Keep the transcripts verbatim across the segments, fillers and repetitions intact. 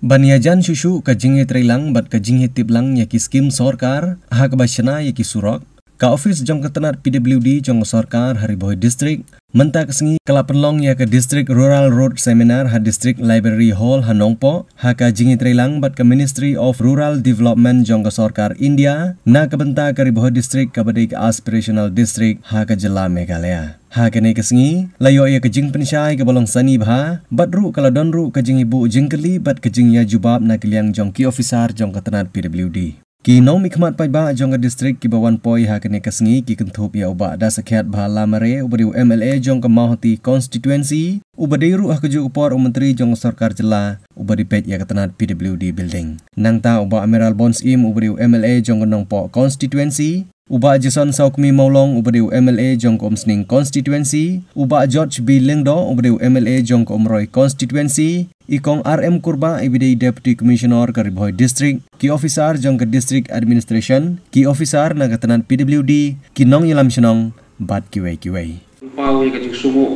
Ban ïajan shuh shuh ka jingïatreilang bad ka jingïatiplang ïa ki skim sorkar ha kaba shna ïa ki surok, ka ophis jong ka tnat P W D jong ka sorkar ha Ri Bhoi District mynta ka sngi ka la pynlong ïa ka District Rural Road Seminar ha District Library Hall ha Nongpoh ha ka jingïatreilang bad ka Ministry of Rural Development jong ka sorkar India na ka bynta ka Ri Bhoi District kaba dei ka aspirational district ha ka jylla Meghalaya. Ha kane ka sngi la ïoh ïa ka jingpynshai kaba long sani bha bad ruh ka la don ruh ka jingïabuh jingkylli bad ka jingïajubab na ka liang jong ki officer jong ka tnat P W D. Ki nongmihkhmat paidbah jong ka district kiba wan poi ha kane ka sngi ki kynthup ïa u Bah Dasakhiat Bha Lamare uba dei u M L A jong ka Mawhati constituency, uba dei ruh ha kajuh ka por u Myntri jong ka sorkar jylla uba dei peit ïa ka tnat P W D building. Nangta u Bah Amiral Bonsiem uba dei u M L A jong ka Nongpoh constituency, u Bah Jason Sawkmi Mawlong uba dei u M L A jong ka Umsning constituency, u Bah George B Lyngdoh uba dei u M L A jong ka Umroi constituency, i Kong R M Kurbah iba dei Deputy Commissioner ka Ri Bhoi District, ki officer jong ka District Administration, ki officer na ka tnat P W D, ki nongïalam shnong bad kiwei kiwei. Pynpaw ïa ka jingsngewnguh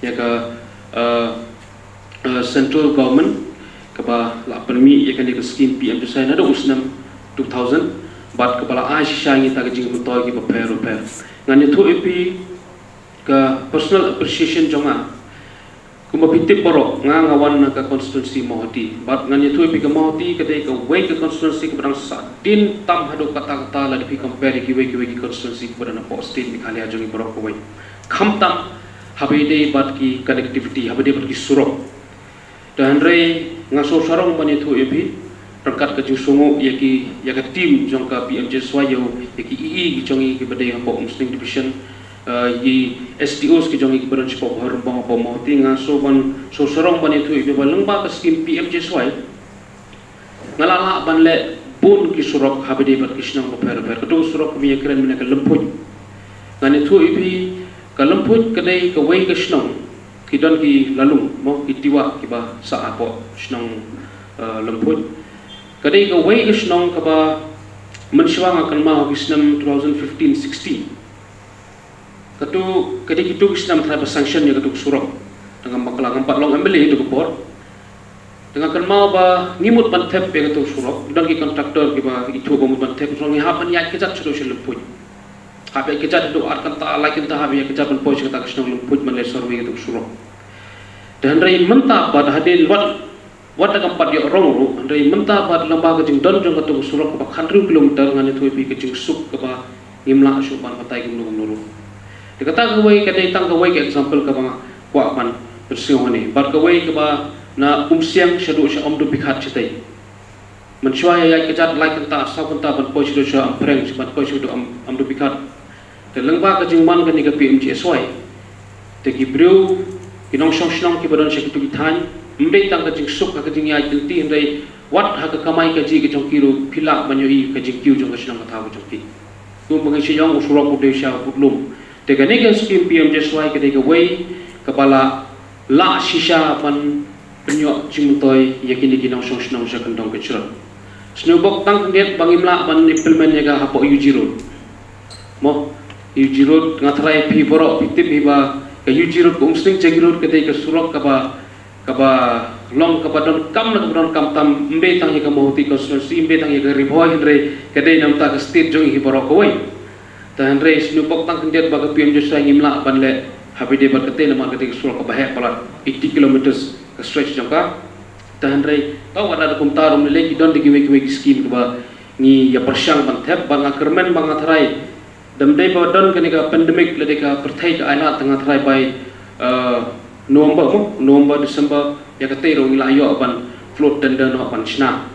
ïa ka, uh, uh, central government kaba la pynmih ïa kane ka skim P M JAY naduh u snem two thousand bad kaba la ai shisha ïa kita ka jingmyntoi kiba pher bapher. Ngan ïathuh ïa phi ka personal appreciation jong nga. Kumba phi tip baroh, nga nga wan na ka constituency Mawhati. Bad ngan ïathuh ïa phi ka Mawhati ka dei kawei ka constituency kaba dang sahdien tam haduh katta katta lada phi compare ïa kiwei kiwei ki constituency kiba don hapoh state Meghalaya jong ngi baroh kawei. Khamtam haba ïadei bad ki connectivity, haba ïadei bad ki surok. Te hynrei nga sngewsarong ban ïathuh ïa phi ryngkat ka jingsngewnguh ïa ki, ïa ka team jong ka P M JAY, ïa u, ïa ki E E ki jong ngi kiba dei hapoh Umsning Division, uh, ïa ki S D Os ki jong ngi kiba don shapoh Bhoirymbong hapoh Mawhati. Nga sngewsarong ban ïathuh ïa phi ba lyngba ka skim P M JAY nga la lah ban leh bun ki surok haba ïadei bad ki shnong bapher bapher. Katu ka surok kaba ïakren mynne ka Lymphuid. Ngan ïathuh ïa phi ka Lymphuid ka dei kawei ka shnong, ki don ki lalung mo, ki tiwah kiba sah hapoh shnong, uh, Lymphuid. Ka dei kawei ka shnong kaba mynshuwa nga kynmaw ki snem two thousand fifteen sixteen. Katu ka dei kitu ki snem tharai ba sanction ïa katu ka surok. Te ngam bakla, ngam pat long M L A ïa katu ka por. Te nga kynmaw ba ngi mut ban thep ïa katu ka surok. Don ki contractor kiba ithuh ba mut ban thep, ngi hap ban ïaid kjat shaduh sha Lymphuid. Hap ïaid kjat haduh ar kynta lai kynta, hap ïaid kjat ban poi sha kata ka shnong Lymphuid ban leit survey katu ka surok. Te hynrei mynta pat hadien wat, wat da kam pat ïoh rong ruh, hynrei mynta pat lyngba ka jingdon jong katu ka surok kaba khathynriew kilometer, ngan ïathuh ïa phi ka jingsuk kaba ngim lah shuh ban batai kumno kumno ruh. Te kata kawei ka dei tang kawei ka example kaba nga kwah ban pynsngew hangne. Bad kawei kaba na Umsiang shaduh sha Umdupikhat shatei. Mynshuwa ïa ïaid kjat lai kynta saw kynta ban poi shaduh sha Umphriang, ban poi shaduh Am-, Umdupikhat. Te lyngba ka jingwan kane ka P M G S Y, te ki briew, ki nongshong shnong kiba don sha kitu ki thaiñ, ym dei tang ka jingsuk ha ka jingïaid lynti, hynrei wat ha ka kamai kajih ka jong ki ruh phi lah ban ïohi ka jingkiew jong ka shnong ka thaw ka jong ki. Kumba ngi shaniah, u surok u dei sha Budlum. Te kane ka skim P M G S Y ka dei kawei kaba la lah shisha ban pynïoh jingmyntoi ïa kine ki nongshong shnong sha kyndong ka jrot. Sniewbok tang khyndiat ba ngim lah ban implement ïa ka hapoh U G Road. Mo, U G Road, nga tharai phi baroh phi tip hi ba ka U G Road, ka Umsning Jaki Road ka dei ka surok kaba, kaba long kaba donkam na kaba donkam tam, ym dei tang ïa ka Mawhati constituency, ym dei tang ïa ka Ri Bhoi, hynrei ka dei na bynta ka state jong ngi baroh kawei. Te hynrei sniewbok tang khyndiat ba ka P M G S Y ngim lah ban leh haba ïadei bad kata, namar kata ka surok kaba heh palat, eighty kilometers ka stretch jong ka. Te hynrei tang wat la da kumta ruh, lei lei ki don da kiwei kiwei ki skim kiba ngi ïa pyrshang ban thep, ba nga kyrmen ba nga tharai da ym dei ba don kane ka pandemic lane ka pyrthei ka ailad, te nga tharai bai, eh, November mo, November, December, ïa kata ruh ngi lah ïoh ban float tender noh ban shna.